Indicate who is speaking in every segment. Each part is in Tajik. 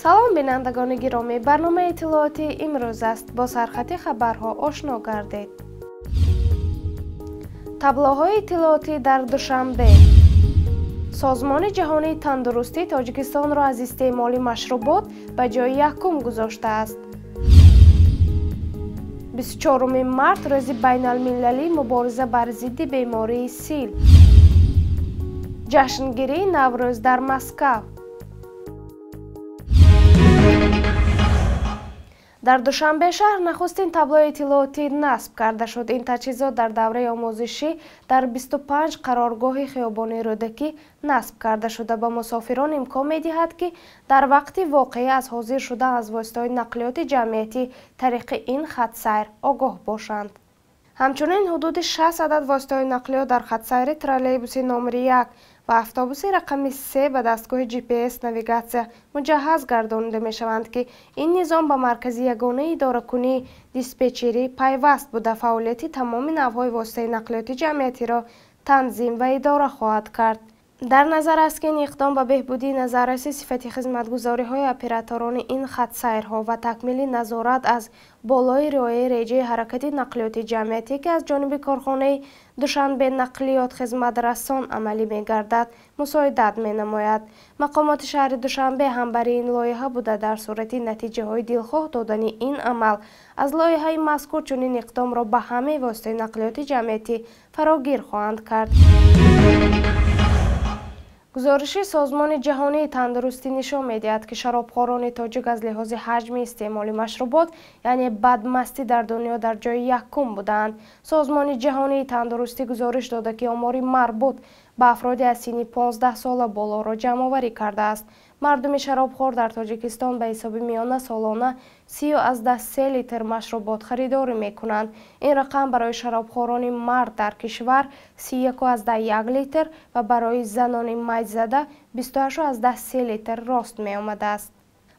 Speaker 1: Салом, бинандагони гиромӣ, барномаи иттилоотии имрӯз аст. Бо сархати хабарҳо ошно гардед. Таблоҳои иттилоотӣ дар Душанбе. Созмони ҷаҳонии тандурустӣ Тоҷикистонро аз истеъмоли машрубот ба ҷои якум гузоштааст. 24 март рӯзи байналмилалии мубориза бар зидди бемории сил. Ҷашнгирии Наврӯз дар Москав. Дар Душанбе шаҳр нахустин таблои иттилоотӣ насб карда шуд. Ин таҷҳизот дар давраи омӯзишӣ дар 25 қароргоҳи хиёбони Рӯдакӣ насб карда шуда, ба мусофирон имкон медиҳад, ки дар вақти воқеӣ аз ҳозир шудан аз воситаҳои нақлиёти ҷамъиятӣ тариқи ин хатсайр огоҳ бошанд. Ҳамчунин ҳудуди 60 адад воситаҳои нақлиёт дар хатсайри троллейбуси номери 1 ва автобуси рақами 3 ба дастгоҳи GPS навигатсия муҷаҳҳаз гардонида мешаванд, ки ин низом ба маркази ягонаи идоракунии диспетчерӣ пайваст буда, фаъолияти тамоми навъҳои воситаи нақлиёти ҷамъиятиро танзим ва идора хоҳад кард. Дар назар аст, ки ин иқдом ба беҳбудии назарраси сифати хизматгузориҳои операторони ин хатсайрҳо ва такмили назорат аз болои риояи реҷаи ҳаракати нақлиёти ҷамъиятӣ, ки аз ҷониби корхонаи Душанбе нақлиёт хизматрасон амалӣ мегардад, мусоидат менамояд. Мақомоти шаҳри Душанбе ҳам бари ин лоиҳа буда, дар сурати натиҷаҳои дилхоҳ додани ин амал аз лоиҳаи мазкур чунин иқдомро ба ҳамаи воситаи нақлиёти ҷамъиятӣ фарогир хоҳанд кард. Гузориши Созмони ҷаҳонии тандурустӣ нишон медиҳад, ки шаробхӯрони тоҷик аз лиҳози ҳаҷми истеъмоли машрубот, яъне бадмастӣ, дар дунё дар ҷои якум буданд. Созмони ҷаҳонии тандурустӣ гузориш дода, ки омори марбут ба афроди аз синни 15 сола болоро ҷамъоварӣ кардааст. Мардуми шаробхӯр дар Тоҷикистон ба ҳисоби миёна солона 30,3 литр машрубот харидорӣ мекунанд. Ин рақам барои шаробхӯрони мард дар кишвар 31,1 литр ва барои занони майзада 28,3 литр рост меомадааст.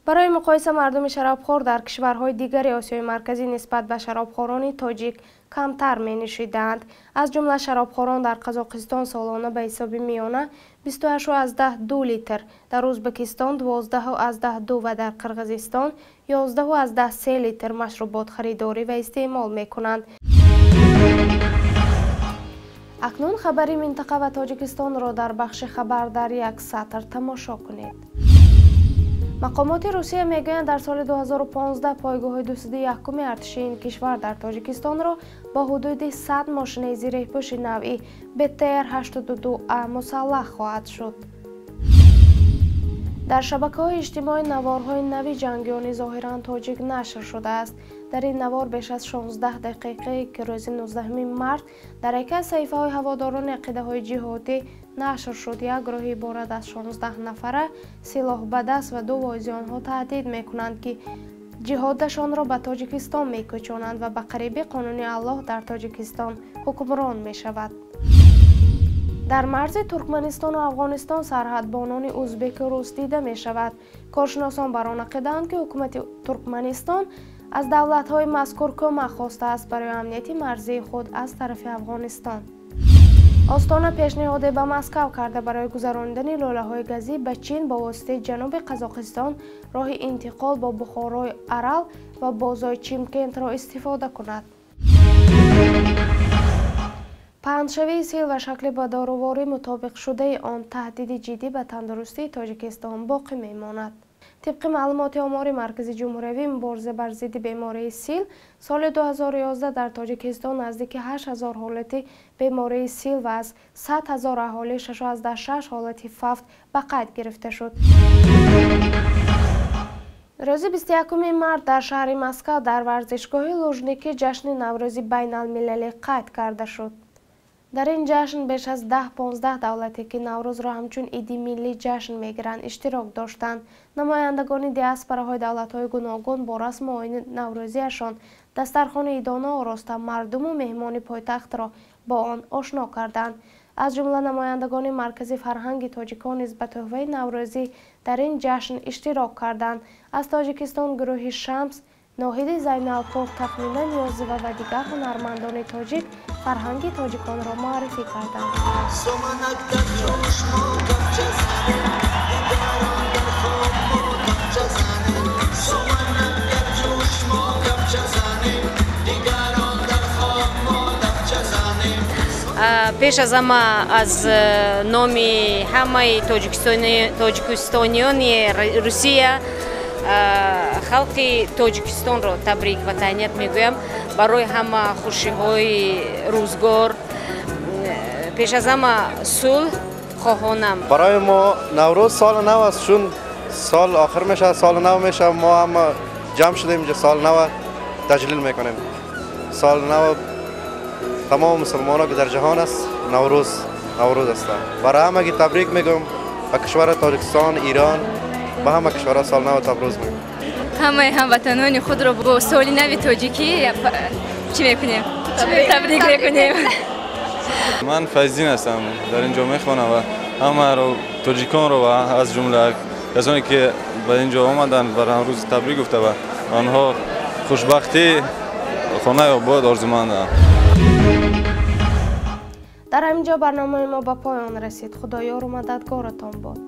Speaker 1: Барои муқоиса, мардуми шаробхӯр дар кишварҳои дигари Осиёи Марказӣ нисбат ба шаробхӯрони тоҷик камтар менӯшидаанд. Аз ҷумла шаробхӯрон дар Қазоқистон солона ба ҳисоби миёна 28,2 литр, дар Ӯзбекистон 12,2 ва дар Қирғизистон 11,3 литр машрубот харидорӣ ва истеъмол мекунанд. Акнун хабари минтақа ва Тоҷикистонро дар бахши хабар дар як сатр тамошо кунед. Мақомоти Русия мегӯянд, дар соли 2015 пойгоҳи 201-уми артиши ин кишвар дар Тоҷикистонро бо ҳудуди 100 мошинаи зиреҳпӯши навъи БТР-82А мусаллаҳ хоҳад шуд. Дар шабакаҳои иҷтимоӣ наворҳои нави ҷангиёни зоҳиран тоҷик нашр шудааст. Дар ин навор беш аз 16 дақиқае, ки рӯзи 19 март дар яке аз саҳифаҳои ҳаводорони ақидаҳои ҷиҳодӣ нашр шуд, як гурӯҳи иборат аз 16 нафара силоҳ ба даст ва ду воизи онҳо таҳдид мекунанд, ки ҷиҳодашонро ба Тоҷикистон мекӯчонанд ва ба қариби қонуни Аллоҳ дар Тоҷикистон ҳукмрон мешавад. Дар марзи Туркманистону Афғонистон сарҳадбонони узбеку рус дида мешавад. Коршиносон бар он ақидаанд, ки ҳукумати Туркманистон аз давлатҳои мазкур кӯмак хостааст барои амнияти марзии худ аз тарафи Афғонистон. Остона пешниҳоде ба Москав карда барои гузаронидани лӯлаҳои газӣ ба Чин бо воситаи ҷануби Қазоқистон роҳи интиқол бо Бухорои Арал ва бозои Чимкентро истифода кунад. Паҳншавии сил ва шакли ба доруворӣ мутобиқшудаи он таҳдиди ҷиддӣ ба тандурустии Тоҷикистон боқӣ мемонад. Тибқи маълумоти омори Маркази ҷумҳуриявии мубориза бар зидди бемории сил, соли 2011 дар Тоҷикистон наздики 8000 ҳолати бемории сил ва аз 100 000 аҳолӣ 6,6 ҳолати фавт ба қайд гирифта шуд. Рӯзи 21 март дар шаҳри Москав дар варзишгоҳи Лужники ҷашни Наврӯзи байналмилалӣ қайд карда шуд. Дар ин ҷашн беш аз 10-15 давлате, ки Наврӯзро ҳамчун иди миллӣ ҷашн мегиранд, иштирок доштанд. Намояндагони диаспораҳои давлатҳои гуногун бо расму оини наврӯзиашон дастархони идона ороста, мардуму меҳмони пойтахтро бо он ошно карданд. Аз ҷумла намояндагони Маркази фарҳанги тоҷикон низ ба тӯҳфаи наврӯзӣ дар ин ҷашн иштирок карданд. Аз Тоҷикистон гурӯҳи Шамс, Ноҳиди Зайналпур, Тахмина Ниёзова ва дигар ҳунармандони тоҷик фарҳанги тоҷиконро муаррифӣ карданд.
Speaker 2: Пеш аз ҳама аз номи ҳамаи тоҷикистониёни Русия халқи Тоҷикистонро табрик ва таҳният мегӯям барои ҳама хушиҳои рӯзгор, пеш аз ҳама сулҳ хоҳонам.
Speaker 3: Барои мо Наврӯз соли нав аст, чун сол охир мешавад, соли нав мешавад. Мо ҳама ҷамъ шудем инҷа, соли нав таҷлил мекунем. Соли нав тамом мусулмонҳо ки дар ҷаҳон аст, Наврӯз Наврӯз аст. Барои ҳамагӣ табрик мегӯям, ба кишвари Тоҷикистон, Эрон, ба ҳама кишварҳо соли нав табрӯз мегӯям.
Speaker 4: Ҳамаи ҳамватанони худро бо соли нави тоҷикӣ чӣ мекунем? Табрик мекунем.
Speaker 5: Ман Файздин ҳастам, дар инҷо мехонам ва ҳамаро, тоҷиконро ва аз ҷумла касоне ки ба инҷо омаданд, бар Наврӯз табрик гуфта ва онҳо хушбахтӣ, хонаи обод орзумандам.
Speaker 1: Дар ҳамин ҷо барномаи мо ба поён расид. Худоёру мададгоратон бод.